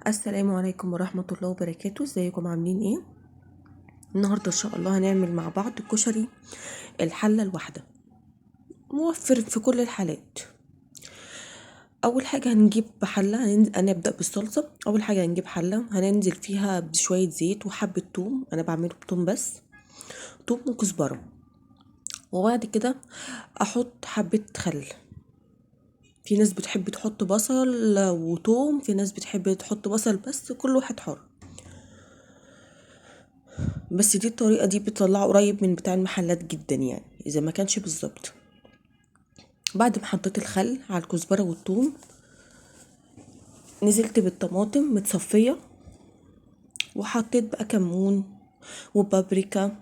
السلام عليكم ورحمة الله وبركاته. ازيكم عاملين ايه؟ النهاردة ان شاء الله هنعمل مع بعض كشري الحلة الواحدة، موفر في كل الحالات. اول حاجة هنجيب حلة، هنبدأ بالصلصة. اول حاجة هنجيب حلة هننزل فيها بشوية زيت وحبة توم، انا بعمله بتوم بس، توم وكزبرة، وبعد كده احط حبة خل. في ناس بتحب تحط بصل وتوم، في ناس بتحب تحط بصل بس، كل واحد حر. بس دي الطريقة دي بتطلعه قريب من بتاع المحلات جدا، يعني اذا ما كانش بالظبط. بعد ما حطيت الخل على الكزبرة والثوم، نزلت بالطماطم متصفية، وحطيت بقى كمون وبابريكا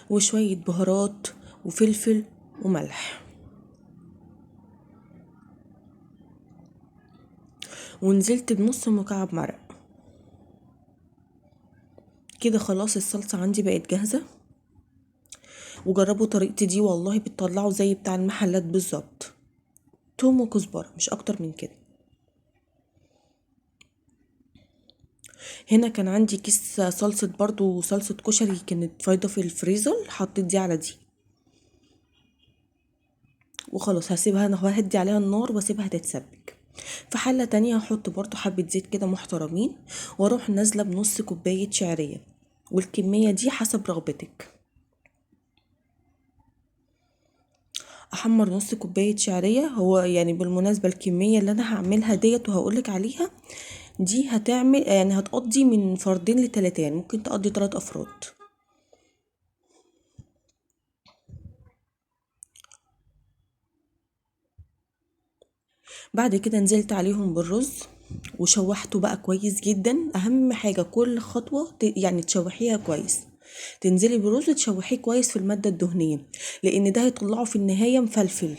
وشوية بهارات وفلفل وملح، ونزلت بنص مكعب مرق. كده خلاص الصلصة عندي بقت جاهزة. وجربوا طريقتي دي، والله بتطلعوا زي بتاع المحلات بالظبط، توم وكزبرة مش اكتر من كده. هنا كان عندي كيس صلصة برضو، صلصة كشري كانت فايضة في الفريزر، حطيت دي على دي وخلاص. هسيبها انا، ههدي عليها النار واسيبها تتسبك. في حلة تانية هحط برضو حبة زيت كده محترمين، واروح نازلة بنص كوباية شعرية، والكمية دي حسب رغبتك. احمر نص كوباية شعرية. هو يعني بالمناسبة الكمية اللي انا هعملها ديت وهقولك عليها دي هتعمل يعني هتقضي من فردين لتلاتة، يعني ممكن تقضي 3 افراد. بعد كده نزلت عليهم بالرز وشوحته بقى كويس جدا. اهم حاجة كل خطوة يعني تشوحيها كويس، تنزلي بالرز تشوحيه كويس في المادة الدهنية، لان ده هيطلعه في النهاية مفلفل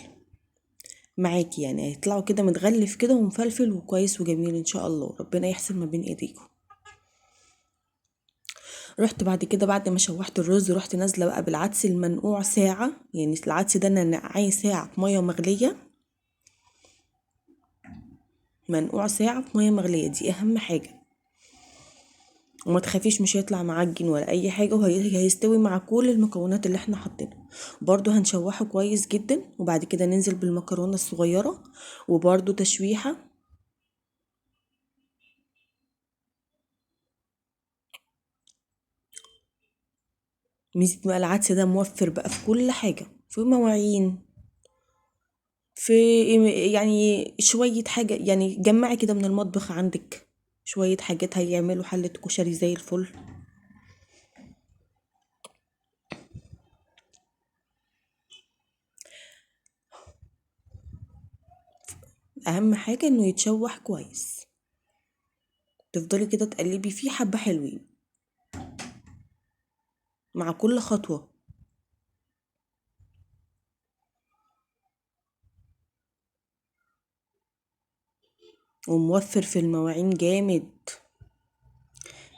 معاكي، يعني هيطلعوا كده متغلف كده ومفلفل وكويس وجميل ان شاء الله. ربنا يحسن ما بين ايديكم. رحت بعد كده بعد ما شوحت الرز، رحت نازله بقى بالعدس المنقوع ساعة، يعني العدس ده انا نقعاه ساعة في مية مغليه، منقوع ساعة في مية مغليه، دي اهم حاجة. وما تخافيش مش هيطلع معجن ولا اي حاجة، وهيستوي مع كل المكونات اللي احنا حاطينها. برضو هنشوحه كويس جدا، وبعد كده ننزل بالمكرونه الصغيرة وبرضو تشويحه. ميزة بقى العدس ده موفر بقى في كل حاجة، في مواعين، في يعني شوية حاجة، يعني جمعي كده من المطبخ عندك شوية حاجات هيعملوا حلة كشري زي الفل. اهم حاجة انه يتشوح كويس، تفضلي كده تقلبي فيه حبة حلوين مع كل خطوة. وموفر في المواعين جامد،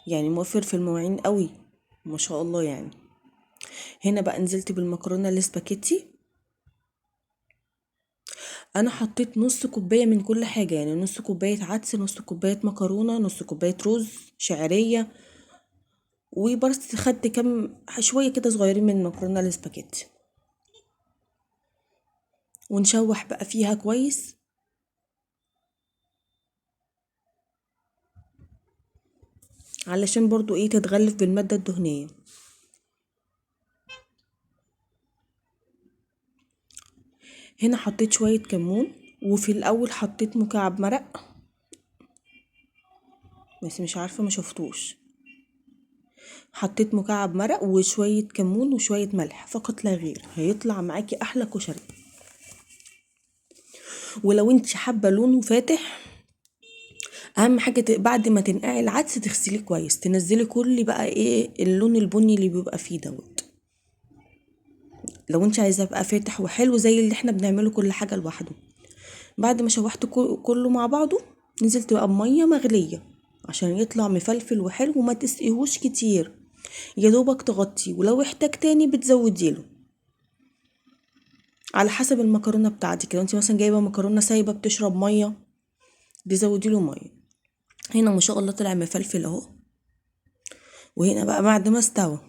يعني موفر في المواعين قوي ما شاء الله. يعني هنا بقى نزلت بالمكرونة الاسباجيتي، انا حطيت نص كوباية من كل حاجة، يعني نص كوباية عدس، نص كوباية مكرونة، نص كوباية رز شعرية، وبس خدت كام شوية كده صغيرين من المكرونة الاسباجيتي. ونشوح بقى فيها كويس. علشان برضو تتغلف بالمادة الدهنية. هنا حطيت شوية كمون، وفي الأول حطيت مكعب مرق بس مش عارفة ما شفتوش، حطيت مكعب مرق وشوية كمون وشوية ملح فقط لا غير، هيطلع معاكي أحلى كشري. ولو انت حابة لونه فاتح، اهم حاجة بعد ما تنقعي العدس تغسليه كويس، تنزلي كل بقى اللون البني اللي بيبقى فيه دوت. لو انت عايزاه يبقى فاتح وحلو زي اللي احنا بنعمله كل حاجة لوحده. بعد ما شوحت كله مع بعضه، نزلت بقى بميه مغليه عشان يطلع مفلفل وحلو، وما تسقيهوش كتير، يا دوبك تغطيه، ولو احتاج تاني بتزوديله على حسب المكرونه بتاعتك. لو انت مثلا جايبه مكرونه سايبه بتشرب مية، تزودي له مية. هنا ما شاء الله طلع مفلفل اهو. وهنا بقى بعد ما استوى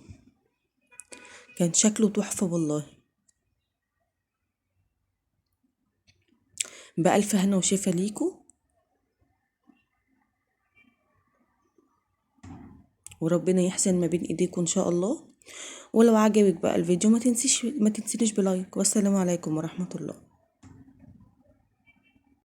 كان شكله تحفة والله. بألف هنا وشفا ليكو، وربنا يحسن ما بين ايديكم ان شاء الله. ولو عجبك بقى الفيديو ما تنسينيش ب like. والسلام عليكم ورحمة الله.